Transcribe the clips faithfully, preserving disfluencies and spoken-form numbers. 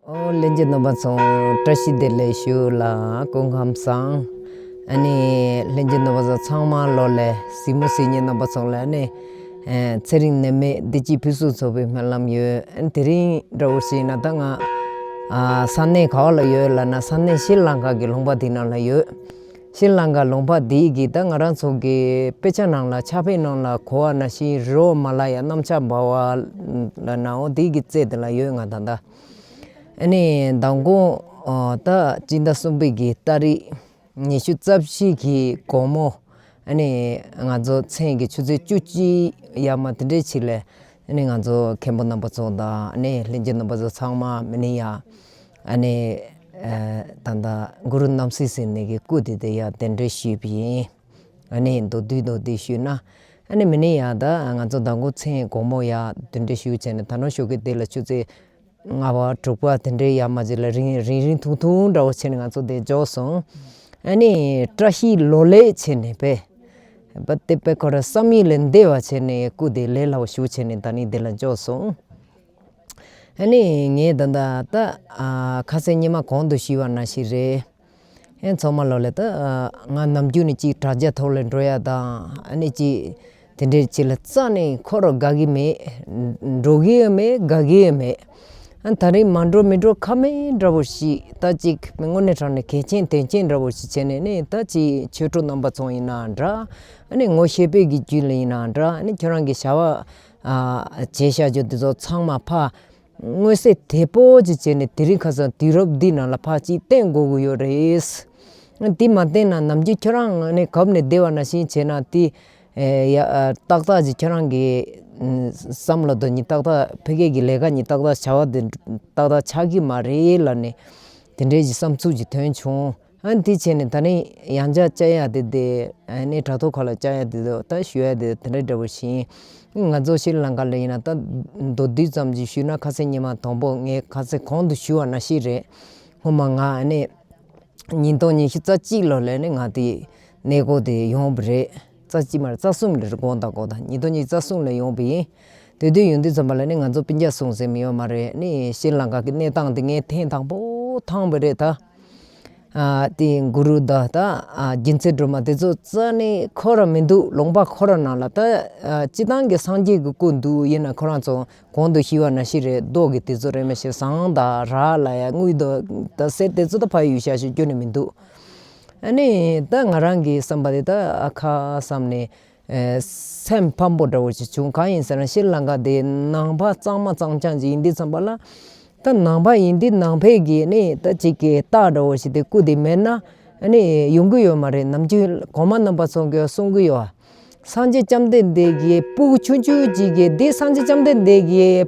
ཨོ་ལྷན་རྒྱས་རྣམ་པ་ཚོ་བཀྲ་ཤིས་བདེ་ལེགས་ཞུ་ལ་སྐུ་ཁམས་བཟང་། ཨ་ནི་ལྷན་རྒྱས་རྣམ་པ་ཚོ་ཚང་མ་ལོ་ལེགས། གཟིགས་མོ་གཟིགས་མཁན་རྣམ་པ་ཚོ་ལ་ཨ་ནི་ཚེ་རིང་ནད་མེད་བདེ་སྐྱིད་ཕུན་སུམ་ཚོགས་པའི་སྨོན་ལམ་ཡོད། ཨ་ནི་དེ་རིང་འདྲ་བོ་ཞིག་ན་ད་ང་ས་གནས་ག་བ་ལ་ཡོད་ལབ་ན་ས་གནས་ཤྲི་ལང་ཀ་གི་ལུང་པ་དེ་ནང་ལ་ཡོད། ཤྲི་ལང་ཀ་ལུང་པ་འདི་གི་ད་ང་རང་ཚོ་གི་དཔེ་ཆ་ནང་ལ་ཕྱག་དཔེ་ནང་ལ་གོ་བ་ནང་བཞིན་རི་བོ་མ་ལ་ཡ་གནམ་ལྕགས་འབར་བ་ལ་ནའོ་འདི་གི་རྩེ་དེ་ལ་ཡོད། ང་ད་ལྟ་ཨ་ནི་མདང་དགོང་ད་སྤྱི་ཟླ་གསུམ་པའི་གི་ཏ་རིག་ཉི་ཤུ་རྩ་བཞི་གི་དགོང་མོ་ཨ་ནི་ང་ཚོ་མཚན་གི་ཆུ་ཚོད་བཅུ་གཅིག་ཡར་མར་དེ་འདྲའི་ཅིག་ལ་ཨ་ནི་ང་ཚོ་མཁན་པོ་རྣམ་པ་ཚོ་དང་ཨ་ནི་ལྷན་རྒྱས་རྣམ་པ་ཚོ་ཚང་མ་མི་ནི་ཡ། ཨ་ནི་ཨ་ད་ལྟ་གུ་རུ་རྣམ་སྲས་ཟེར་ནས་ཀྱི་སྐུ་དེ་དེ་ཡ་གདན་འདྲེན་ཞུས་པ་ཡིན། ཨ་ནི་མདོར་བསྡུས་མདོར་བསྡུས་ཞུས་ན་ཨ་ནི་མི་ནི་ཡ་ད་ང་ཚོ་མདང་དགོང་མཚན་དགོང་མོ་ཡ་གདན་འདྲེན་ཞུས་བྱས་ནས་ད་ནང་ཞོགས་ཀས་དེ་ལ་ཆུ་ཚོད་ལྔ་པ་དྲུག་པ་དེ་འདྲའི་ཡ་མ་ཅིག་ལ་རིང་རིང་རིང་ཐུང་ཐུང་འདྲ་བོ་བྱས་ནས་ང་ཚོ་དེ་འཇོག་སོང་། ཨ་ནི་བཀྲ་ཤིས་ལོ་ལེགས་བྱས་ནས་པས་པ་དེ་པས་ཁོ་ར་བསམ་ཡུལ་ལས་འདས་པ་བྱས་ནས་སྐུ་དེ་ལས་སླ་བོ་ཞུ་བྱས་ནས་ད་ནི་དེ་ལ་འཇོག་སོང་། ཨ་ནི་ངས་ད་ལྟ་ད་ཨ་ཁ་སང་ཉི་མ་གོང་དུ་ཞུས་པ་ནང་བཞིན་རེད། ཨེ་ཚང་མ་ལོ་ལེགས། ད་ང་ནམ་རྒྱུན་ནས་ཅིག་དྲ་རྒྱ་ཐོག་ལ་འགྲོ་ཡ་དང་ཨ་ནི་ཅིག་དེ་འདྲའི་ཅིག་ལ་རྩ་ནས་ཁོ་ར་དགའ་གི་མེད། འགྲོ་གི་ཡང་མེད། དགའ་གི་ཡང་མེད། ཨ་ད་རེས་མ་འགྲོ་མི་འགྲོ་ཁ་མེད་འདྲ་བོ་ཞིག་ད་ཅིག་དངོས་གནས་དྲང་ནས་གལ་ཆེན་དོན་ཆེན་འདྲ་བོ་ཞིག་བྱས་ནས་ནི་ད་ཅིག་ཆོས་གྲོགས་རྣམ་པ་ཚོ་ཡིན་ན་འདྲ། ཨ་ནི་ངོ་ཤེས་པའི་གི་རྒྱུད་ལ་ཡིན་ན་འདྲ། ཨ་ནི་ཁྱོད་རང་གི་བྱ་བ་ཨ་བྱས་བཞག་རྒྱུ་དེ་ཚོ་ཚང་མ་ཕ། མངོན་གསལ་དོད་པོ་ཅིག་བྱས་ནས་དེ་རིང་ཁ་སང་དུས་རབས་འདི་ནང་ལ་ཕར་ཅིག་བསྟན་དགོས་ཀྱི་ཡོད་རེད། འདི་མ་བསྟན་ན་ནམ་རྒྱུན་ཁྱོད་རང་ནས་གབ་ནས་བསྡད་པ་ནང་བཞིན་བྱས་ན་དེ་ཡ་ཏག་ཏག་ཅིག་ཁྱོད་རང་གི་བསམ་བློ་དང་ཉིད་ཏག་ཏག་ཕ་གི་གི་ལས་ཀ་ཉིད་ཏག་ཏག་བྱ་བ་དེ་ཏག་ཏག་ཆགས་ཀྱི་མ་རེད་ལབ་ནས་དེ་འདྲའི་ཅིག་བསམ་ཚུལ་ཅིག་ཐོན་བྱུང་། ཨ་འདི་བྱས་ནས་ད་ནི་ཡང་བསྐྱར་བཅར་ཡ་དེ་དེ་ཨ་ནི་དྲ་ཐོག་ཁ་ལ་བཅར་ཡ་དེ་དེ་ད་ཞུ་ཡ་དེ་དེ་འདྲ་འདྲ་བོ་ཞིག་ཡིན། ང་ཚོ་ཤྲི་ལང་ཀ་ལ་ཡིན་ན་ད་མདོར་བསྡུས་ཙམ་ཅིག་ཞུས་ན་ཁ་སང་ཉི་མ་དང་པོ་ངས་ཁ་སང་གོང་དུ་ཞུས་པ་ནང་བཞིན་རེད། སྔོན་མ་ང་ཨ་ནི་ཉིས་སྟོང་ཉི་ཤུ་རྩ་གཅིག་ལོ་ལ་ནི་ང་དེ་གནས་སྐོར་དེ་ཡོང་བ་རེད། རྩ་གཅིག་མ་རེད། རྩ་གསུམ་ལ་རེད། དགོངས་དག་དགོངས་དག་ཉིས་སྟོང་ཉི་ཤུ་རྩ་གསུམ་ལ་ཡོང་བ་ཡིན། དེ་དུས་ཡོང་དུས་ཙམ་པ་ལ་ནི་ང་ཚོ་སྤུན་ཀྱག་སོང་ཟེར་མི་ཡོད་མ་རེད། ནི་ཤྲི་ལང་ཀ་གི་གནས་སྟངས་དེ་ངས་ཐེངས་དང་པོ་མཐོང་བ་རེད་ད། ཨ་དེ་གུ་རུ་དང་ད་ཨ་རྒྱུ་མཚན་སྒྲོལ་མ་དེ་ཚོ་རྩ་ནས་འཁོར་ར་མི་འདུག་ལུང་པ་འཁོར་ར་ནང་ལ་ད་ཨ་སྤྱི་བཏང་གི་སངས་རྒྱས་ཀྱི་སྐུ་འདུག་ཡིན་ན་ཁོ་རང་ཚོ་གོང་དུ་ཞུས་པ་ནང་བཞིན་རེད། རྡོ་གི་དེ་ཚོ་རེད་མ་ཤེས་ཟངས་དང་རག་ལ་ཡ་དངུལ་དང་ད་གསེར་དེ་ཚོ་ད་ཕ་ཡུལ་ཤ་ཤུ་སྐྱོན་ནས་མི་འདུག་ཨ་ནི་ད་ང་རང་གི་བསམ་པ་དེ་ད་ཨ་ཁ་བསམ་ནས། ཨེ་སེམས་ཕམ་པོ་འདྲ་བོ་ཞིག་བྱུང་། གང་ཡིན་ཟེར་ན་ཤྲི་ལང་ཀ་དེ་ནང་པ་གཙང་མ་གཙང་རྐྱང་ཅིག་ཡིན་དུས་ཙམ་པ་ལ། ད་ནང་པ་ཡིན་དུས་ནང་པའི་གི་ནི་ད་ཅིག་གི་རྟགས་འདྲ་བོ་ཞིག་དེ་སྐུ་དེ་མེད་ན་ཨ་ནི་ཡོང་གི་ཡོད་མ་རེད། ནམ་རྒྱུན་གོང་མ་རྣམ་པ་ཚོ་གིས་གསུང་གི་ཡོད། སངས་རྒྱས་བཅོམ་ལྡན་འདས་ཀྱི་སྤུ་གུ་ཆུང་ཆུང་ཅིག་གིས་འདི་སངས་རྒྱས་བཅོམ་ལྡན་འདས་ཀྱི་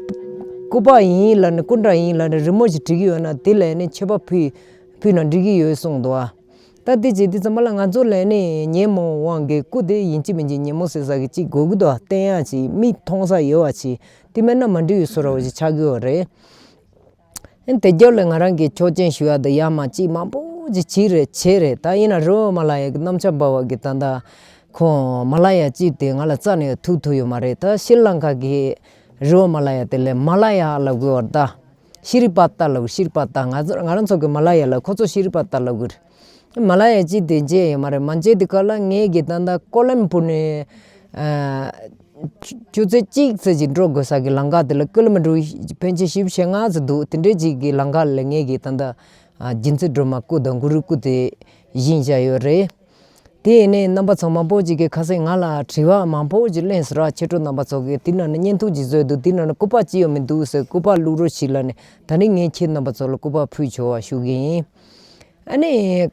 སྐུ་པར་ཡིན་ལབ་ནས་སྐུ་འདྲ་ཡིན་ལབ་ནས་རི་མོ་ཞིག་བྲིས་ཀྱི་ཡོད་ན་དེ་ལ་ནི་མཆོད་པ་ཕུལ་ཕུལ་ན་འགྲིག་གི་ཡོད་གསུངས་འདུག་ཨ། ད་དེ་བྱེད་དུས་ཙམ་པ་ལ་ང་ཚོ་ལ་ནི་ཉོན་མོངས་དབང་གིས་སྐུ་དེ་ཡིན་གཅིག་མིན་གཅིག་ཉོན་མོངས་ཟེར་ས་གི་གཅིག་དགོས་ཀྱི་འདུག་བསྟན་ཡག་ཅིག་མིག་མཐོང་ས་ཡོད་པ་ཅིག་དེ་མེད་ན་མ་འགྲིག་པའི་བཟོ་འདྲ་བོ་ཞིག་ཆགས་ཀྱི་ཡོད་རེད། དེ་རྒྱབ་ལ་ང་རང་གིས་ཆོག་མཆན་ཞུ་ཡག་དེ་ཡར་མར་གཅིག་མང་པོ་ཅིག་བྱས་རེད་བྱས་རེད། ད་ཡིན་ན་རི་བོ་མ་ལ་ཡ་གི་གནམ་ལྕགས་འབར་བ་གི་ད་ལྟ་ཁོང་མ་ལ་ཡ་གཅིག་དེ་ང་ལ་རྩ་ནས་ཐུག་ཐུབ་ཡོད་མ་རེད། ད་ཤྲི་ལང་ཀ་གི་རི་བོ་མ་ལ་ཡ་དེ་ལས་མ་ལ་ཡ་ལབ་དགོས་པ་རེད་ད། ཤྲི་པ་ཏ་ལབ། ཤྲི་པ་ཏ། ང་ཚོ་ང་རང་ཚོ་གི་མ་ལ་ཡ་ལབ། ཁོ་ཚོ་ཤྲི་པ་ཏ་ལབ་གི་རེད། མ་ལ་ཡ་གཅིག་དེ་མཇལ་ཡོད་མ་རེད། མ་མཇལ་དུས་སྐབས་ལ་ངས་གི་ད་ལྟ་ཀོ་ལམ་པུར་ནས་ཨ་ཆུ་ཆུ་ཚོད་གཅིག་ཙམ་ཅིག་འགྲོ་དགོས་ས་གི་ལམ་ཁ་དེ་ལ་ཀི་ལོ་མི་ཊར་ཕལ་ཆེར་བཞི་བཅུ་ཞེ་ལྔ་ཙམ་འདུག་དེ་འདྲའི་ཅིག་གི་ལམ་ཁ་ལ་ངས་གི་ད་ལྟ་ཨ་རྒྱུ་མཚན་སྒྲོལ་མ་སྐུ་དང་གུ་རུ་སྐུ་དེ་བཞེངས་བཞག་ཡོད་རེད། དེ་ཡིན་ནའི་རྣམ་པ་ཚོ་མང་པོ་ཅིག་གིས་ཁ་སང་ང་ལ་དྲི་བ་མང་པོ་ཅིག་གླེང་སོང་ར། ཆོས་གྲོགས་རྣམ་པ་ཚོ་གིས་དེ་ནང་ནས་བརྙན་ཐུང་ཅིག་བཟོས་འདུག་དེ་ནང་ནས་སྐུ་པར་ཅི་ཡང་མི་འདུག་ཟེར། སྐུ་པར་བླུག་རོགས་བྱེད་ལབ་ནས་ད་ནི་ངས་ཁྱེད་རྣམ་པ་ཚོ་ལ་སྐུ་པར་ཕུལ་ཆོག་པ་ཞུ་གི་ཡིན། ཨ་ནི།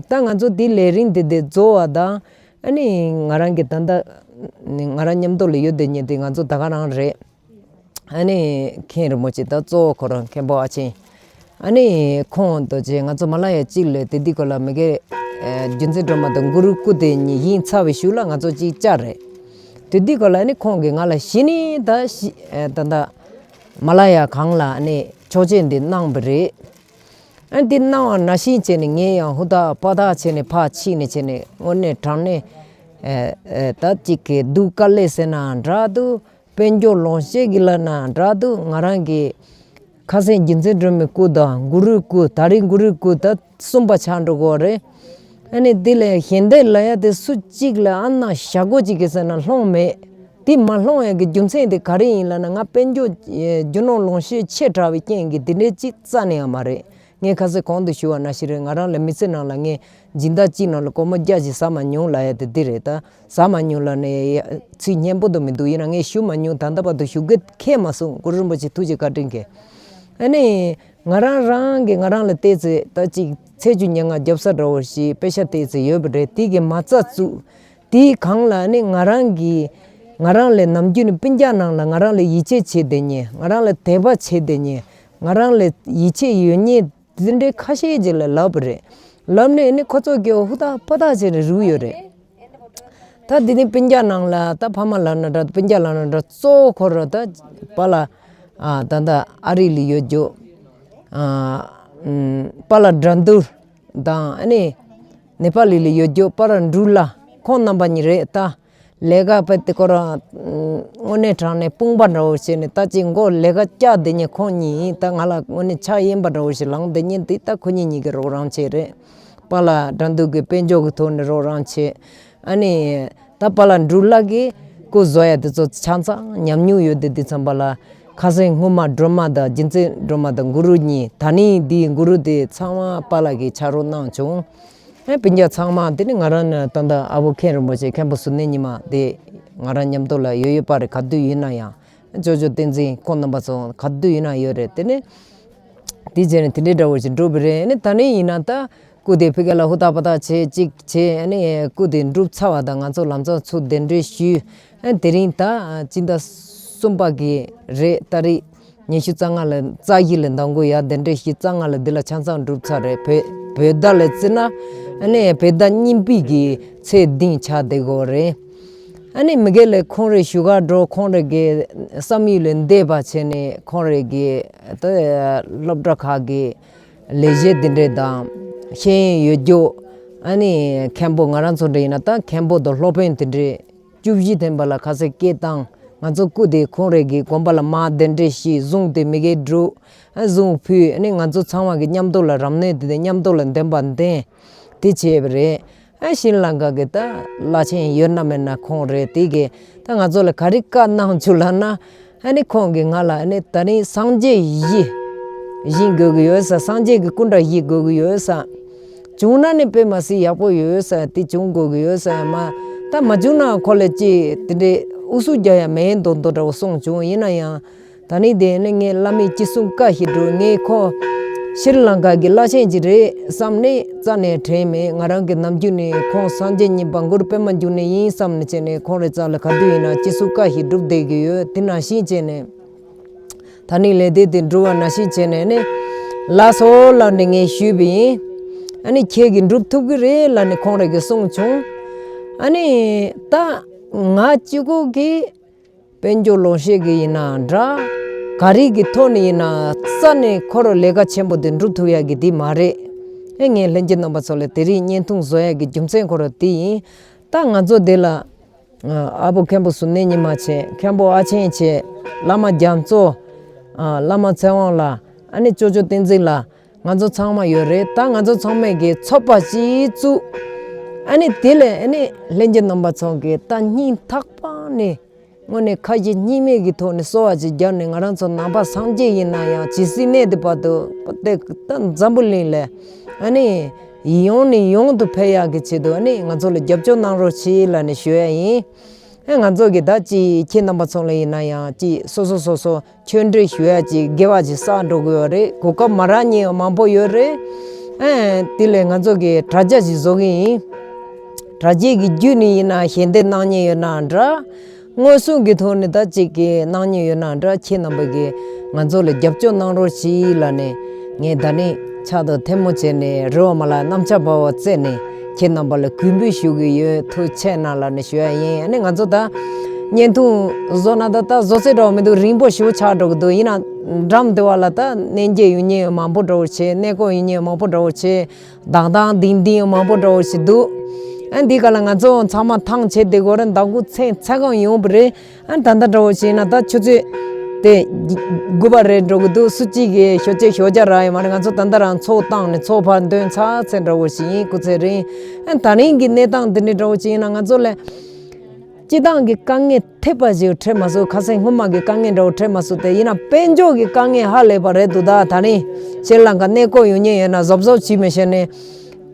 ད་ང་ཚོ་འདི་ལས་རིམ་འདི་འདི་རྫོགས་པ་དང་། ཨ་ནི་ང་རང་གི་ད་ལྟ་ང་རང་མཉམ་དུ་ལ་ཡོད་དེ་ཉིན་དེ་ང་ཚོ་ད་ག་རང་རེད། ཨ་ནི་མཁན་རིན་པོ་ཆེ་ད་གཙོ་བོ་ཁོ་རང་མཁན་པོ་ཨ་ཆེན། ཨ་ནི་ཁོང་དོ་ཆེ་ང་ཚོ་མ་ལ་ཡ་གཅིག་ལས་དེ་འདི་སྐོར་ལ་མི་གེ་རྒྱུ་མཚན་སྒྲོལ་མ་དང་གུ་རུ་སྐུ་དེ་གཉིས་ཡིན་ཚར་བའི་གཞུག་ལ་ང་ཚོ་གཅིག་བཅར་རེད། དེ་འདི་སྐོར་ལ་ཨ་ནི་ཁོང་གིས་ང་ལ་གཞི་ནས་ད་ད་ལྟ་མ་ལ་ཡ་གང་ལ་ཨ་ནི་ཆོག་མཆན་འདི་གནང་བ་རེད། ཨ་འདི་གནང་བ་ནང་བཞིན་བྱས་ནས་ངས་ཡང་ཧུར་ཐག་པ་ཐག་བྱས་ནས་ཕར་ཕྱིན་ནས་བྱས་ནས་དངོས་གནས་དྲང་གནས་ཨེ་ཨེ་ད་ཅིག་གི་སྡུག་དཀའ་ལས་ཟེར་ན་འདྲ་འདུག་དཔལ་འབྱོར་ལོངས་སྤྱོད་ཀྱི་ལབ་ན་འདྲ་འདུག་ང་རང་གི་ ཁ་སང་རྒྱུ་མཚན་སྒྲོལ་མའི་སྐུ་དང་གུ་རུའི་སྐུ། ད་རེས་གུ་རུའི་སྐུ་ད་གསུམ་པ་ཆགས་འགྲོ་གི་ཡོད་རེད། ཨ་ནི་དེ་ལས་ཞལ་འདེབས་ལབ་ཡ་དེ་སུ་གཅིག་ལ་ཨ་ན་ཞྭ་སྒོ་གཅིག་གི་ཟེར་ན་ལྷུང་མེད། དེ་མ་ལྷུང་ཡ་གི་རྒྱུ་མཚན་དེ་ག་རེ་ཡིན་ལབ་ན། ང་དཔལ་འབྱོར་རྒྱུ་ནོར་ལོངས་སྤྱོད་ཆེ་དྲགས་པའི་རྐྱེན་གྱིས་དེ་འདྲའི་གཅིག་རྩ་ནས་ཡང་མ་རེད། ངས་ཁ་སང་གོང་དུ་ཞུ་བ་ནང་བཞིན་རེད། ང་རང་ལ་མི་ཚེ་ནང་ལ་ངས་སྦྱིན་བདག་གཅིག་ནང་ལ་སྒོར་མོ་བརྒྱ་ཞིག་ཟ་མ་མྱོང་ལབ་ཡ་དེ་འདི་རེད། ད་ཟ་མ་མྱོང་ལབ་ནས་ཚིག་སྙན་པོ་དུ་མི་འདུག་ཡིན་ན་ངས་ཞུ་མ་མྱོང་། ད་ལྟ་བར་དུ་ཞུ་གི་ཁེལ་མ་སོང་། གུ་རུ་རིན་པོ་ཆེ་ཐུགས་རྗེ་བཀའ་དྲིན་གྱིས། ཨ་ནི་ང་རང་རང་གིས་ང་རང་ལ་བལྟས་ཚེ་ད་ཅིག་ཚེས་བཅུ་ཉེར་ལྔ་རྒྱབ་ས་འདྲ་བོ་ཞིག་པེ་ཤ་བལྟས་ཚེ་ཡོད་པ་རེད། དེ་གི་མ་རྩ་བཙུགས། དེའི་སྒང་ལ་ནི་ང་རང་གིས་ང་རང་ལས་ནམ་རྒྱུན་ནི་སྤུན་ཀྱག་ནང་ལ་ང་རང་ལ་ཡིད་ཆེས་བྱེད་བསྡད་མཁན། ང་རང་ལ་དད་པ་བྱེད་བསྡད་མཁན། ང་རང་ལ་ཡིད་ཆེས་ཡོད་མཁན་དེ་འདྲའི་ཁ་ཤས་ཅིག་ལ་ལབ་པ་རེད། ལབ་ནས་ནི་ཁོ་ཚོ་གི་ཧུར་ཐག་ཕར་ཐག་བྱས་ནས་རུལ་ཡོད་རེད། ད་འདི་ནི་སྤུན་ཀྱག་ནང་ལ་ད་ཕ་མ་ལབ་ན་འདྲ། སྤུན་ཀྱག་ལབ་ན་འདྲ། གཙོ་བོ་ཁོ་རང་ད་པཱ་ལགས། ཨ་ད་ད་ཨ་རི་ལ་ཡོད་རྒྱུ། ཨ་ཨམ་པཱ་ལགས་དགྲ་འདུལ་དང་། ཨ་ནི་ནེ་པ་ལི་ལ་ཡོད་རྒྱུ་པཱ་ལགས་འབྲུག་ལགས། ཁོང་རྣམ་པ་གཉིས་རེད། ད་ལས་ཀ་བྱེད་དེ་ཁོ་རང་དངོས་གནས་དྲང་གནས་དཔུང་པ་འདྲ་བོ་བྱས་ནས་ད་ཅིག་མགོ་ལས་ཀ་བཀྱག་བསྡད་མཁན་ཁོང་གཉིས་ཡིན། ད་ང་ལ་དངོས་གནས་ཆགས་ཡེངས་པ་འདྲ་བོ་ཞིག་ལངས་བསྡད་མཁན་དེ་ད་ཁོ་གཉིས་གཉིས་ཀྱི་རོགས་རམ་བྱས་རེད། པཱ་ལགས་དགྲ་འདུལ་གྱིས་དཔལ་འབྱོར་གྱི་ཐོག་ནས་རོགས་རམ་བྱས། ཨ་ནི་ད་པཱ་ལགས་འབྲུག་ལགས་ཀྱིས་སྐུ་བཟོ་ཡ་དེ་ཚོ་ཆ་ཚང་ཉམས་མྱོང་ཡོད་དེ། དེ་ཚང་མ་ལ་ཁ་སང་སྔོན་མ་སྒྲོལ་མ་དང་རྒྱུ་མཚན་སྒྲོལ་མ་དང་གུ་རུ་གཉིས། ད་ནི་འདིའི་གུ་རུ་དེ་ཚང་མ་པཱ་ལགས་ཀྱིས་ཕྱག་རོགས་གནང་བྱུང་། ཨེ་སྤུན་ཀྱག་ཚང་མ་དེ་ནི་ང་རང་ནི་ད་ལྟ་ཨ་བོ་མཁན་རིན་པོ་ཆེ་མཁན་པོ་ཟུར་གནས་ཉི་མ་དེ་ང་རང་མཉམ་དུ་ལ་ཡོད་ཡོད་པ་རེད། ག་དུས་ཡིན་ན་ཡང་ཅོ་ཅོ་བསྟན་འཛིན་ཁོང་རྣམ་པ་ཚོ་ག་དུས་ཡིན་ན་ཡོད་རེད། དེ་ནི་དེ་བྱས་ནས་དེ་འདྲའི་འདྲ་བོ་ཞིག་འགྲུབ་པ་རེད། ཨ་ནི་ད་ནི་ཡིན་ན་ད་སྐུ་དེ་ཕ་གི་ལ་ཧུར་ཐག་པ་ཐག་བྱེད་ཅིག་བྱེད། ཨ་ནི་སྐུ་དེ་འགྲུབ་ཚར་བ་དང་ང་ཚོ་ལམ་སང་ཚུར་གདན་འདྲེན་ཞུས། ཨ་དེ་རིང་ད་སྤྱི་ཟླ་གསུམ་པ་གི་རེད། ཏ་རིག་ཉི་ཤུ་རྩ་ལྔ་ལ་རྩ་བཞི་ལ་འདང་དགོས་ཡ། གདན་འདྲེན་ཞུས། རྩ་ལྔ་ལ་འདི་ལ་ཆ་ཚང་འགྲུབ་ཚར་རེད། བོད་བོད་ཟླ་ལ་བརྩིས་ན་ཨ་ནི་བོད་ཟླ་གཉིས་པའི་གི་ཚེས་བདུན་ཆགས་བསྡད་ཀྱི་ཡོད་རེད། ཨ་ནི་མི་སྒེར་ལ་ཁོང་རའི་བཞུགས་སྒར་འགྲོ། ཁོང་རའི་གི་བསམ་ཡུལ་ལ་འདས་པ་བྱས་ནས་ཁོང་རའི་གི་ད་སློབ་གྲྭ་ཁག་གི་ལས་བྱེད་འདི་འདྲས་དང་ཤེས་ཡོན་ཡོད་རྒྱུ། ཨ་ནི་མཁན་པོ་ང་རང་ཚོ་འདྲ་ཡིན་ན་ད་མཁན་པོ་དང་སློབ་དཔོན་དེ་འདྲས་བཅུ་བཞི་ཐམ་པ་ལ་ཁ་སང་སྐད་བཏང་། ང་ཚོ་སྐུ་དེ་ཁོང་རའི་གི་དགོན་པ་ལ་མར་གདན་འདྲེན་ཞུས། གཟུངས་དེ་མི་སྒེར་བསྒྲུབས། ཨ་གཟུངས་ཕུལ། ཨ་ནི་ང་ཚོ་ཚང་མ་གི་མཉམ་དུ་ལ་རབ་གནས་དེ་དེ་མཉམ་དུ་ལ་འདོན་པ་འདོན། དེ་བྱས་པ་རེད། ཨ་ཤྲི་ལངྐ་གི་ད་བླ་ཆེན་ཡོད་ན་མེད་ན་ཁོང་རེད། དེ་གི་ད་ང་ཚོ་ལ་ག་རེ་བཀའ་གནང་བྱུང་ལབ་ན། ཨ་ནི་ཁོང་གིས་ང་ལ་ཨ་ནི་ད་རིང་སངས་རྒྱས་བཞི་བཞེངས་དགོས་ཀྱི་ཡོད་ས། སངས་རྒྱས་ཀྱི་སྐུ་འདྲ་བཞེངས་དགོས་ཀྱི་ཡོད་ས། བྱུང་ན་ནི་དཔེ་མ་སྲིད་ཡག་པོ་ཡོད་ས། དེ་བྱུང་དགོས་ཀྱི་ཡོད་ས། མ་ད་མ་བྱུང་ན་ཁོ་ལ་ཅིག་དེ་འདྲའི་ཨུ་ཚུགས་རྒྱག་ཡ་མེད་མདོག་མདོག་འདྲ་བོ་གསུངས་བྱུང་། ཡིན་ན་ཡང་། ད་ནི་དེ་ནི་ངས་བླ་མའི་ཅི་གསུང་བཀའ་བཞིན་སྒྲུབ། ངས་ཁོ་ཤྲི་ལངྐ་གི་བླ་ཆེན་ཅིག་རེད་བསམ་ནས་རྩ་ནས་དྲན་མེད། ང་རང་གི་ནམ་རྒྱུན་ནས་ཁོང་སངས་རྒྱས་གཉིས་པ་གུ་རུ་པདྨ་འབྱུང་གནས་ཡིན་བསམ་ནས་བྱས་ནས་ཁོང་རེ་རྩ་ལ་ག་དུས་ཡིན་ན་ཅི་གསུང་བཀའ་བཞིན་སྒྲུབ་བསྡད་ཀྱི་ཡོད། དེ་ནང་བཞིན་བྱས་ནས་ད་ནི་ལས་དེ་དེ་འགྲུབ་པ་ནང་བཞིན་བྱས་ནས་ནི་ལགས་སོ་ལབ་ནས་ངས་ཞུས་པ་ཡིན། ཨ་ནི་ཁྱེད་ཀྱིས་འགྲུབ་ཐུབ་ཀྱི་རེད་ལབ་ནས་ཁོང་རེ་གིས་གསུངས་བྱུང་། ཨ་ནི་ད་ང་གཅིག་པོ་གིས། དཔལ་འབྱོར་ལོངས་སྤྱོད་ཀྱི་ཡིན་ན་འདྲ། ག་རེ་གི་ཐོག་ནས་ཡིན་ན་རྩ་ནས་ཁོ་རང་ལས་ཀ་ཆེན་པོ་དེ་འགྲུབ་ཐུབ་ཡ་གི་དེ་མ་རེད། ཨེ་ངས་ལྷན་རྒྱས་རྣམ་པ་ཚོ་ལ་དེ་རིང་བརྙན་ཐུང་བཟོ་ཡ་གི་རྒྱུ་མཚན་ཁོ་རང་དེ་ཡིན། ད་ང་ཚོ་དེ་ལ་ཨ་བོ་མཁན་པོ་ཟུར་གནས་ཉི་མ་བྱས། མཁན་པོ་ཨ་ཆེན་བྱས། བླ་མ་རྒྱ་མཚོ། ཨ་བླ་མ་ཚེ་དབང་ལགས། ཨ་ནི་ཅོ་ཅོ་བསྟན་འཛིན་ལགས། ང་ཚོ་ཚང་མ་ཡོད་རེད། ད་ང་ཚོ་ཚང་མས་གི་ཚོགས་པ་ཅིག་བཙུགས། ཨ་ནི་དེ་ལས་ཨ་ནི་ལྷན་རྒྱས་རྣམ་པ་ཚོ་གི་ད་སྙིང་ཐག་པ་ནས་དངོས་གནས་ཁ་ཞེ་གཉིས་མེད་ཀྱི་ཐོག་ནས་གསོལ་བ་ཅིག་བརྒྱབ་ནས། ང་རང་ཚོ་ནང་པ་སངས་རྒྱས་ཡིན་ན་ཡང་ཇི་སྲིད་གནས་དེ་བར་དུ་ད་འཛམ་བུ་གླིང་ལ་ཨ་ནི་ཡོང་ནས་ཡོང་དུ་ཕེབས་ཡག་གི་ཆེད་དུ་ཨ་ནི་ང་ཚོ་ལ་རྒྱབ་སྐྱོར་གནང་རོགས་གྱིས་ལབ་ནས་ཞུ་ཡ་ཡིན། ཨེ་ང་ཚོ་གི་ད་ཅིག་ཁྱེད་རྣམ་པ་ཚོ་ལ་ཡིན་ན་ཡང་ཅིག་སོ་སོ་སོ་སོ་ཆོས་འབྲེལ་ཞུ་ཡ་ཅིག་དགེ་བ་ཅིག་བསགས་འགྲོ་གི་ཡོད་རེད། གོ་སྐབས་མ་རག་མཁན་མང་པོ་ཡོད་རེད། ཨེ་དེ་ལས་ང་ཚོ་གི་དྲ་རྒྱ་ཅིག་བཟོ་གི་ཡིན། དྲ་རྒྱའི་གི་བརྒྱུད་ནས་ཡིན་ན་ཞལ་འདེབས་གནང་མཁན་ཡོད་ན་འདྲ། དངོས་སུ་གི་ཐོག་ནས་ད་ཅིག་གི་གནང་མཁན་ཡོད་ན་འདྲ། ཁྱེད་རྣམ་པ་གི་ང་ཚོ་ལ་རྒྱབ་སྐྱོར་གནང་རོགས་གྱིས་ལབ་ནས་ངས་ད་ནི་ཕྱག་ཏུ་ཐལ་མོ་བྱས་ནས་རེ་བ་མ་ལ་གནམ་ལྕགས་འབར་བ་བསྩལ་ནས་ཁྱེད་རྣམ་པ་ལ་གུས་འབུལ་ཞུ་གི་ཡོད། ཐུགས་རྗེ་གནང་ལབ་ནས་ཞུ་ཡ་ཡིན། ཨ་ནི་ང་ཚོ་ད་བརྙན་ཐུང་བཟོ་ན་ད་ད་བཟོ་ཚད་འདྲ་བོ་མི་འདུག་རིང་པོ་ཞེ་པོ་ཆགས་འགྲོ་གི་འདུག་ཡིན་ན་འགྲམ་དེ་བ་ལ་ད་གནས་མཇལ་ཡོང་མཁན་མང་པོ་འདྲ་བོ་བྱས། གནས་སྐོར་ཡོང་མཁན་མང་པོ་འདྲ་བོ་བྱས། དང་དང་དིང་དིང་མང་པོ་འདྲ་བོ་ཞིག་འདུག་ཨ་འདི་ག་ལ་ང་ཚོ་ཚང་མ་ཐང་ཆད་དེ་གོ་ར་མདང་དགུ་མཚན་ཚ་གང་ཡོང་བ་རེད། ཨ་ད་ལྟ་འདྲ་བོ་བྱས་ན་ད་ཆུ་ཚོད་ དེ་དགུ་པ་རེད་འགྲོ་གི་འདུག་སུ་གཅིག་གིས་ཤོ་ཆེ་ཤོ་རྒྱག་རག་ཡོད་མ་རེད། ང་ཚོ་ད་ལྟ་རང་ཚོགས་བཏང་ནས་ཚོགས་ཕར་འདོན་ཚར་ཚེ་འདྲ་བོ་ཞིག་ཡིན། སྐུ་ཚེ་རིང་། ཨ་ད་རིང་གི་གནས་སྟངས་འདི་འདྲ་འདྲ་བོ་ཞིག་ཡིན་ན་ང་ཚོ་ལ་སྤྱི་བཏང་གི་དཀའ་ངལ་ཐེབས་པ་ཞིག་འཕྲད་མ་སོང་། ཁ་སང་སྔོན་མ་གི་དཀའ་ངལ་འདྲ་བོ་འཕྲད་མ་སོང་། དེ་ཡིན་ན་དཔལ་འབྱོར་གྱི་དཀའ་ངལ་ཧ་ལས་པ་རེད་འདུག་ད་ད་རིང་ཤྲི་ལང་ཀ་གནས་སྐོར་ཡོང་མཁན་ཡོད་ན་གཟབ་གཟབ་བྱེད་མི་ཤེས་ནས།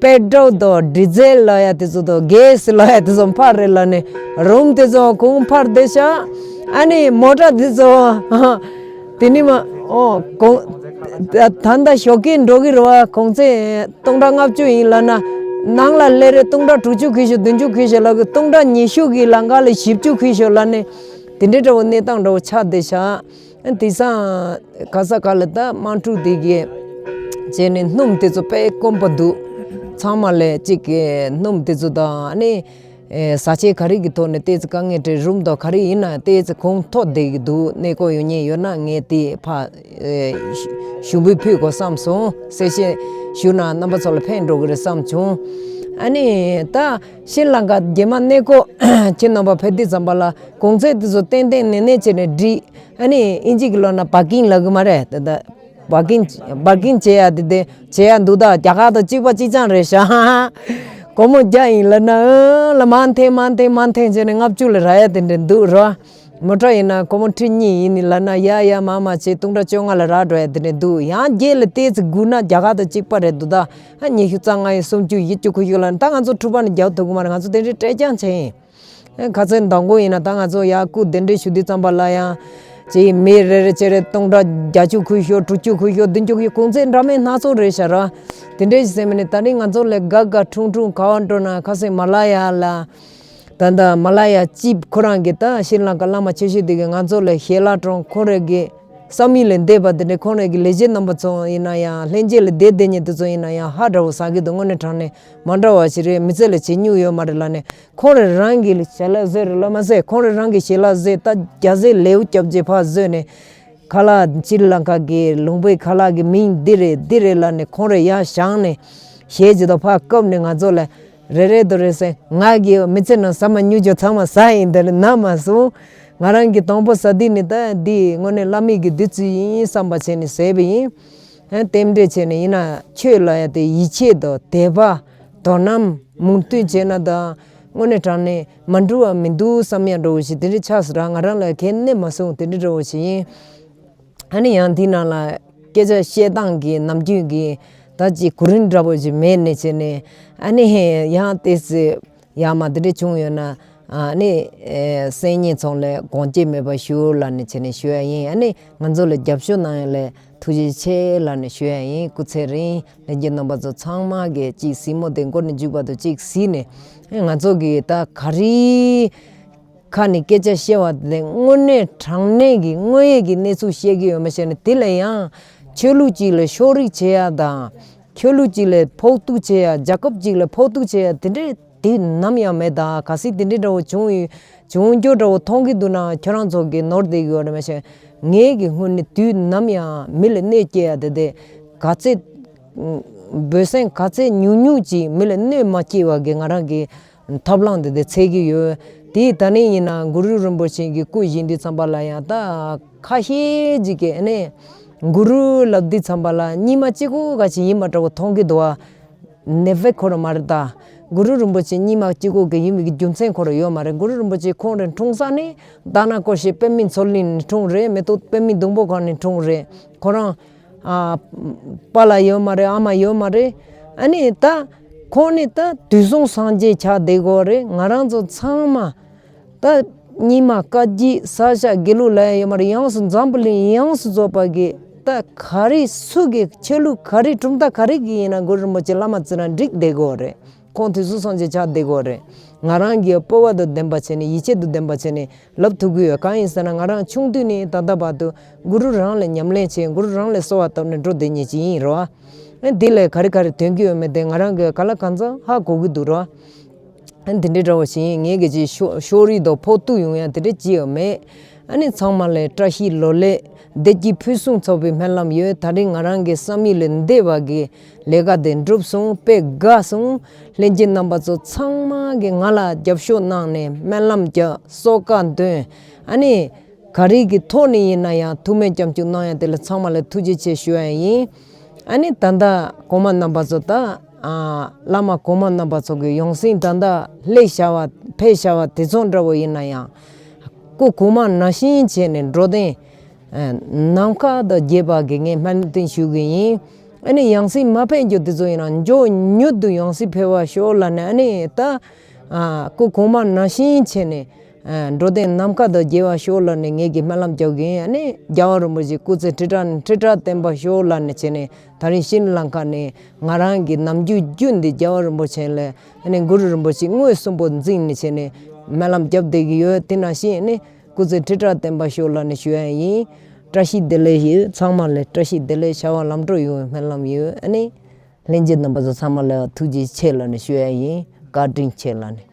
པེ་ཏྲོལ་དང་ཌི་ཟེལ་ལ་ཡ་དེ་ཚོ་དང་གྷེ་སི་ལ་ཡ་དེ་ཚོ་འཕར་རེད་ལབ་ནས། རུམ་དེ་ཚོ་གོང་འཕར་བསྡད་ཤག་ཨ་ནི་མོ་ཊ་དེ་ཚོ་དེ་ནི་མ་ཨོ་གོང་ད་ད་ལྟ་ཞོགས་ཀས་འགྲོ་གི་རེད་བ། གོང་ཚད་སྟོང་ཕྲག་ལྔ་བཅུ་ཡིན་ལབ་ན། ནང་ལ་སླེབས་རེད་སྟོང་ཕྲག་དྲུག་ཅུ་ཁུལ་ཤོག་བདུན་ཅུ་ཁུལ་ཤོག་ལབ་གི། སྟོང་ཕྲག་ཉི་ཤུ་གི་ལམ་ཁ་ལ་བཞི་བཅུ་ཁུལ་ཤོག་ལབ་ནས། དེ་འདྲའི་འདྲ་བོ་གནས་སྟངས་འདྲ་བོ་ཆགས་བསྡད་ཤག་དེང་སང་ག་ས་ག་ལ་ད་དམག་འཁྲུག་དེ་གས་བྱས་ནས་སྣུམ་དེ་ཚོ་དཔེ་དཀོན་པོ་འདུག་ཚང་མ་ལས་གཅིག་གི་སྣུམ་དེ་ཚོ་དང་ཨ་ནི་ཨེ་བཟའ་ཆས་ག་རེ་གི་ཐོག་ནས་ཏོག་ཙམ་དཀའ་ངལ་འཕྲད། རུམ་དང་ག་རེ་ཡིན་ན་ཏོག་ཙམ་གོང་མཐོར་བསྡད་ཀྱི་འདུག་གནས་སྐོར་ཡོང་མཁན་ཡོད་ན་ངས་དེ་ཕར་ཨེ་ཞུ་ཞུ་འབུལ་ཕུལ་དགོས་བསམ་སོང་། གསལ་བཤད་ཞུ་ན་རྣམ་པ་ཚོ་ལ་ཕན་འགྲོ་གི་རེད་བསམ་བྱུང་། ཨ་ནི་ད་ཤྲི་ལང་ཀ་རྗེས་མ་གནས་སྐོར་ཁྱེད་རྣམ་པ་ཕེབས་དུས་ཙམ་པ་ལ་གོང་ཚད་དེ་ཚོ་ཏན་ཏན་ནན་ནན་བྱས་ནས་སྒྲིག་ཨ་ནི་ཨིན་ཇི་གི་ལོ་ན་པར་ཀིང་ལབ་གི་མ་རེད། ད་ད་པར་ཀིང་པར་ཀིང་བྱེད་ཡ་དེ་དེ་བྱེད་ཡ་འདུག་ད་རྒྱ་གར་དང་གཅིག་པ་གཅིག་རྐྱང་རེད་ཤག་སྒོར་མོ་བརྒྱ་ཡིན་ལབ་ན་ཨ་ལ་མང་ཐེངས་མང་ཐེངས་མང་ཐེངས་བྱས་ནས་ལྔ་བཅུ་ལ་རག་ཡ་དེ་འདྲ་འདུག་རོ། མོ་ཊ་ཡིན་ན་སྒོར་མོ་ཁྲི་གཉིས་ཡིན་ནི་ལབ་ན་ཡ་ཡ་མ་མ་བྱས་སྟོང་ཕྲག་བཅོ་ལྔ་ལ་རག་འགྲོ་ཡ་དེ་འདྲ་འདུག་ཡང་རྗེས་ལ་ཏོག་ཙམ་སྒུག་ན་རྒྱ་གར་དང་གཅིག་པ་རེད་འདུག་ད་ཨ་ཉི་ཤུ་རྩ་ལྔ་ཡིན་སུམ་ཅུ་ཡི་བཅུ་ཁུལ་ཤོག་ལབ་ན་ད་ང་ཚོ་འཁྲུག་པ་ནི་རྒྱག་ཐུབ་གི་མ་རེད། ང་ཚོ་དེ་འདྲའི་སྤྲད་རྐྱང་བྱས་ཡིན། ཨེ་ཁ་སང་མདང་དགོང་ཡིན་ན་ད་ང་ཚོ་ཡར་སྐུ་གདན་འདྲེན་ཞུ་དུས་ཙམ་པ་ལ་ཡང་ཅིག་མི་རེ་རེ་བྱས་རེ་སྟོང་ཕྲག་བརྒྱད་ཅུ་ཁུལ་ཤོག་དྲུག་ཅུ་ཁུལ་ཤོག་བདུན་ཅུ་ཁུལ་ཤོག་གོང་ཚད་འདྲ་མིན་སྣ་ཚོགས་རེད་ཤག་ར། དེ་འདྲའི་ཟེར་མི་ནི་ད་ནི་ང་ཚོ་ལས་དགའ་དགའ་འཁྲུངས་འཁྲུངས་ག་བ་འགྲོ་ན་ཁ་སང་མ་ལ་ཡ་ལ། ད་ལྟ་མ་ལ་ཡ་ཅིབ་ཁོ་རང་གིས་ད་ཤྲི་ལང་ཀ་བླ་མ་ཆེ་ཤོས་དེ་གིས་ང་ཚོ་ལ་ཞལ་ལག་དྲངས། ཁོ་རང་གི་བསམ་ཡུལ་ལས་འདས་པ་དེ་འདྲ། ཁོ་རང་གི་ལས་བྱེད་རྣམ་པ་ཚོ་ཡིན་ན་ཡང་ལྷན་རྒྱས་ལ་བསྡད་བསྡད་མཁན་དེ་ཚོ་ཡིན་ན་ཡང་ཧ་འདྲ་བོ་ཟ་གི་འདུག་དངོས་གནས་དྲང་གནས་མ་འདྲ་བ་ཞིག་རེད། མི་ཚེ་ལ་བྱེད་མྱོང་ཡོད་མ་རེད་ལབ་ནས་ཁོ་རང་རང་གི་ཞལ་ལག་བཟོས་རེད་ལབ་མ་ཟད། ཁོ་རང་རང་གི་ཞལ་ལག་བཟོས་ད་རྒྱ་ཟས་ལེའུ་རྒྱབ་རྗེས་ཕར་བཟོས་ནས་ཁ་ལག་ཤྲི་ལང་ཀ་གི་ལུང་པའི་ཁ་ལག་གི་མིང་འདི་རེད་འདི་རེད་ལབ་ནས་ཁོ་རང་ཡར་བཞེངས་ནས་ཞལ་གྱི་དང་ཕར་བཀབ་ནས་ང་ཚོ་ལ། རེ་རེ་དོ་རེ་སེ་ང་གི་མི་ཚེ་ནང་ཟ་མ་ཉུང་ཇོ་ཚང་མ་ཟ་ཡིན་དེ་ལ་ན་མ་སོང་། ང་རང་གི་དང་པོ་ཟ་དུས་ནི་ད་འདི་དངོས་གནས་བླ་མེད་ཀྱི་བདུད་རྩི་ཡིན་བསམ་པ་བྱས་ནས་ཟས་པ་ཡིན། ཨ་རྟེན་འབྲེལ་བྱས་ནས་ཡིན་ན་ཆོས་ལ་ཡ་དེ་ཡིད་ཆེས་དང་དད་པ་དོ་སྣང་མོས་མཐུན་བྱས་ན་ད་དངོས་གནས་དྲང་གནས་མ་འགྲུབ་པ་མི་འདུག་བསམ་ཡ་འདྲ་བོ་ཞིག་དེ་འདྲ་ཆགས་སོང་ར། ང་རང་ལ་གལ་གནད་མ་སོང་དེ་འདྲ་འདྲ་བོ་ཞིག་ཡིན། ཨ་ནི་ཡང་དེའི་ནང་ལ་སྐད་ཆ་བཤད་སྟངས་ཀྱི་ནམ་རྒྱུན་གྱི་ད་ཅིག་གོ་རིམ་འདྲ་པོ་ཞིག་མེད་ནས་བྱས་ནས་ཨ་ནི་ཡང་ཏོག་ཙམ་ཡར་མར་དེ་འདྲ་བྱུང་ཡོད་ན་ཨ་ནི་སེམས་ཉིད་ཚང་ལ་དགོངས་བསྐྱལ་མེད་པ་ཞུ་ལབ་ནས་བྱས་ནས་ཞུ་ཡ་ཡིན། ཨ་ནི་ང་ཚོ་ལ་རྒྱབ་སྐྱོར་གནང་ཡ་ལ་ཐུགས་རྗེ་ཆེ་ལབ་ནས་ཞུ་ཡ་ཡིན། སྐུ་ཚེ་རིང་། ལྷན་རྒྱས་རྣམ་པ་ཚོ་ཚང་མ་གིས་ཅིག་གཟིགས་མོ་དེ་མགོ་ནས་མཇུག་བར་དུ་ཅིག་གཟིགས་ནས་ང་ཚོ་གི་ད་ག་རེ། ཁ་ནས་སྐད་ཆ་བཤད་པ་དེ་དངོས་གནས་དྲང་གནས་ཀྱི་དངོས་ཡོད་ཀྱི་གནས་ཚུལ་བཤད་ཀྱི་ཡོད་མ་ཤེས་ནས། དེ་ལ་ཡང་ཆོས་ལུགས་གཅིག་ལ་ཕྱོགས་རིས་བྱེད་ཡ་དང་། ཆོས་ལུགས་གཅིག་ལ་ཕོག་ཐུག་བྱེད་ཡ། རྒྱལ་ཁབ་གཅིག་ལ་ཕོག་ཐུག་བྱེད་ཡ་དེ་འདྲའི་དུས་ནམ་ཡང་མེད། ད་གལ་སྲིད་དེ་འདྲའི་འདྲ་བོ་བྱུང་ཡོད་བྱུང་རྒྱུ་འདྲ་བོ་མཐོང་གི་འདུག་ན་ཁྱོད་རང་ཚོ་གིས་ནོར་བསྡད་ཀྱི་ཡོད་རེད་མ་ཤེས། ངེད་ཀྱི་སྔོན་ནས་དུས་ནམ་ཡང་མི་ལ་གནོད་སྐྱེལ་ཡ་དེ་དེ་ག་ཚད་འབོད་སེམས་ག་ཚད་ཉུང་ཉུང་ཅིག་མི་ལ་གནོད་མ་སྐྱེལ་བ་གི་ང་རང་གི་ཐབས་ལམ་དེ་དེ་འཚོལ་གྱི་ཡོད། དེ་ད་ནི་ཡིན་ན་གུ་རུ་རིན་པོ་ཆེ་གི་སྐུ་བཞེངས་དུས་ཙམ་པ་ལ་ཡང་ད་ཁ་ཤས་ཅིག་གིས་ཨ་ནི་གུ་རུ་ལབ་དུས་ཙམ་པ་ལ་རྙིང་མ་གཅིག་པོ་ག་ཅིག་ཡིན་པ་འདྲ་བོ་མཐོང་གི་འདུག་བ། ནེ་ཝེ་ཁོ་ར་མ་རེད་ད། གུ་རུ་རིན་པོ་ཆེ་རྙིང་མ་གཅིག་པོ་གི་ཡིན་པའི་རྒྱུ་མཚན་ཁོ་ར་ཡོད་མ་རེད། གུ་རུ་རིན་པོ་ཆེ་ཁོང་རང་འཁྲུངས་ས་ནི་དྷ་ན་ཀོ་ཤའི་པདྨའི་མཚོ་གླིང་ནས་འཁྲུངས་རེད། མེ་ཏོག་པདྨའི་སྡོང་པོ་སྒང་ནས་འཁྲུངས་རེད། ཁོ་རང་ཨ་པཱ་ལགས་ཡོད་མ་རེད། ཨ་མ་ཡོད་མ་རེད། ཨ་ནི་ད་ཁོང་ནི་ད་དུས་གསུམ་སངས་རྒྱས་ཆགས་བསྡད་ཀྱི་ཡོད་རེད། ང་རང་ཚོ་ཚང་མ་ད་རྙིང་མ་བཀའ་བརྒྱུད་ས་སྐྱ་དགེ་ལུགས་ལབ་ཡ་ཡོད་མ་རེད། ཡོངས་སུ་འཛམ་བུ་གླིང་ཡོངས་སུ་རྫོགས་པ་གི་ད་ག་རེ་སུ་གི་ཆོས་ལུགས་ག་རེ་གྲུབ་མཐའ་ག་རེ་གི་ཡིན་ན་གུ་རུ་རིན་པོ་ཆེ་བླ་མ་ཙི་རང་འགྲིག་བསྡད་ཀྱི་ཡོད་རེད། ཁོང་དུས་གསུམ་སངས་རྒྱས་ཆགས་བསྡད་ཀྱི་ཡོད་རེད། ང་རང་གི་སྤོབས་པ་དང་ལྡན་པ་བྱས་ནས་ཡིད་ཆེས་དང་ལྡན་པ་བྱས་ནས་ལབ་ཐུབ་ཀྱི་ཡོད། གང་ཡིན་ཟེར་ན་ང་རང་ཆུང་དུས་ནས་ད་ལྟ་བར་དུ་གུ་རུ་རང་ལ་ཉམས་ལེན་བྱས། གུ་རུ་རང་ལ་གསོལ་བ་བཏབ་ནས་འགྲོ་བསྡད་མཁན་ཅིག་ཡིན་རོ། ཨ་འདི་ལས་ག་རེ་ག་རེ་ཐོན་གྱི་ཡོད་མེད་དེ་ང་རང་གི་ག་ལ་གང་འཚམ་ཧ་གོ་གི་འདུག་རོ། ཨ་འདི་འདྲའི་འདྲ་བོ་ཞིག་ཡིན། ངེད་ཀྱི་ཅིག་ཕྱོགས་ཕྱོགས་རིས་དང་ཕོག་ཐུག་ཡོང་ཡ་དེ་འདྲ་ཅི་ཡང་མེད། ཨ་ནི་ཚང་མ་ལ་བཀྲ་ཤིས་ལོ་ལེགས། བདེ་སྐྱིད་ཕུན་སུམ་ཚོགས་པའི་སྨོན་ལམ་ཡོད། ད་རིང་ང་རང་གི་བསམ་ཡུལ་ལས་འདས་པ་གི་ལས་ཀ་དེ་འགྲུབ་སོང་། དཔེ་དགའ་སོང་། ལྷན་རྒྱས་རྣམ་པ་ཚོ་ཚང་མ་གིས་ང་ལ་རྒྱབ་སྐྱོར་གནང་ནས་སྨོན་ལམ་རྒྱག་གསོལ་ཁ་འདོན། ཨ་ནི་ ག་རེ་གི་ཐོག་ནས་ཡིན་ན་ཡང་ཐུགས་སྨོན་སྐྱབས་འཇུག་གནང་ཡ་དེ་ལ་ཚང་མ་ལ་ཐུགས་རྗེ་ཆེ་ཞུ་ཡ་ཡིན། ཨ་ནི་ད་ལྟ་གོང་མ་རྣམ་པ་ཚོ་ད་ཨ་བླ་མ་གོང་མ་རྣམ་པ་ཚོ་གི་ཡང་སྲིད་ད་ལྟ་སླེབས་བྱ་བ་ཕེབས་བྱ་བ་དེ་ཚོ་འདྲ་བོ་ཡིན་ན་ཡང་། སྐུ་གོང་མ་ནང་བཞིན་བྱས་ནས་འགྲོ་དོན་ནམ་མཁའ་དང་བརྒྱད་པ་གི་ངས་སྨོན་འདུན་ཞུ་གི་ཡིན། ཨ་ནི་ཡང་སྲིད་མ་ཕེབས་རྒྱུ་དེ་ཚོ་ཡིན་ན་མགྱོགས་མྱུར་དུ་ཡང་སྲིད་ཕེབས་པ་ཤོག་ལབ་ནས། ཨ་ནི་ད་ཨ་སྐུ་གོང་མ་ནང་བཞིན་བྱས་ནས་ཨ་འགྲོ་དོན་ནམ་མཁའ་དང་བརྒྱད་པ་ཤོག་ལབ་ནས་ངེད་ཀྱིས་སྨོན་ལམ་རྒྱག་གི་ཡིན། ཨ་ནི་རྒྱལ་བ་རིན་པོ་ཆེ་སྐུ་ཚེ་ཁྲི་ཕྲག་ནས་ཁྲི་ཕྲག་བརྟན་པ་ཤོག་ལབ་ནས་བྱས་ནས། ད་རིང་ཤྲི་ལང་ཀ་ནས་ང་རང་གི་ནམ་རྒྱུན་རྒྱུན་འདི་རྒྱལ་བ་རིན་པོ་ཆེ་ལ། ཨ་ནི་གུ་རུ་རིན་པོ་ཆེ་དངོས་སུ་འཛིན་ནས་བྱས་ནས་སྨོན་ལམ་རྒྱབ་བསྡད་ཀྱི་ཡོད། དེ་ནང་བཞིན་ཨ་ནི་སྐུ་ཚེ་ཁྲི་ཕྲག་བརྟན་པ་ཤོག་ལབ་ནས་ཞུ་ཡ་ཡིན། བཀྲ་ཤིས་བདེ་ལེགས་ཡོད། ཚང་མ་ལ་བཀྲ་ཤིས་བདེ་ལེགས། བྱ་བ་ལམ་འགྲོ་ཡོང་བའི་སྨོན་ལམ་ཡོད། ཨ་ནི་ལྷན་རྒྱས་རྣམ་པ་ཚོ་ཚང་མ་ལ་ཐུགས་རྗེ་ཆེ་ལབ་ནས་ཞུ་ཡ་ཡིན། བཀའ་དྲིན་ཆེ་ལབ་ནས།